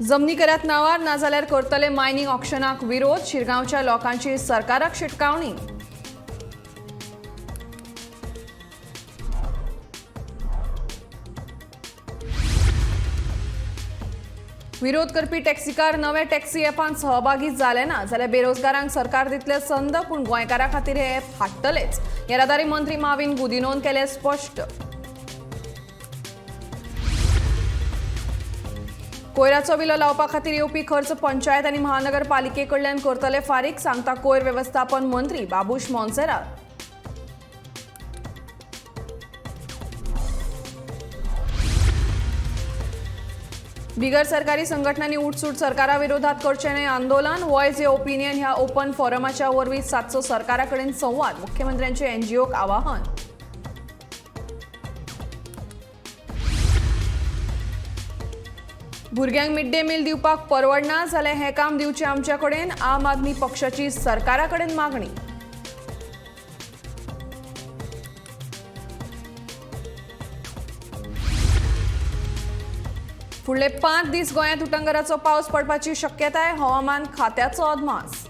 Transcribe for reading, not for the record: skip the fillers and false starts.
जमनी करात नांवार, नाजाल्यार करतले मायनिंग ऑक्शनाक विरोध. शिरगांवच्या लोकांची सरकाराक शिटकावणी. विरोध करपी टॅक्सीकार नवे टॅक्सी ॲपांत सहभागी जाले ना जाल्यार बेरोजगारांक सरकार दितले संद, पूण गोंयकारां खातीर हे ॲप हाडटलेच. येरादारी मंत्री माविन गुदिनोन केले स्पश्ट. कोयराचो विलो लावपा खातीर येवपी खर्च पंचायत आनी महानगरपालिके कडल्यान करतले फारीक, सांगता कोयर वेवस्थापन मंत्री बाबूश मोन्सेरात. बिगर सरकारी संघटनांनी उठसूट सरकारा विरोधात करचें न्हय आंदोलन. वॉयज हे ओपिनियन ह्या ओपन फोरमाच्या वरवीं सादचो सरकारा कडेन संवाद, मुख्यमंत्र्यांचे एनजीओक आवाहन. भुरग्यांक मिड डे मील दिवपाक परवडना जाल्यार हें काम दिवचें आमच्या कडेन, आम आदमी पक्षाची सरकारा कडेन मागणी. फुडले 5 दीस गोंयांत उटंगराचो पावस पडपाची शक्यताय, हवामान खात्याचो अदमास.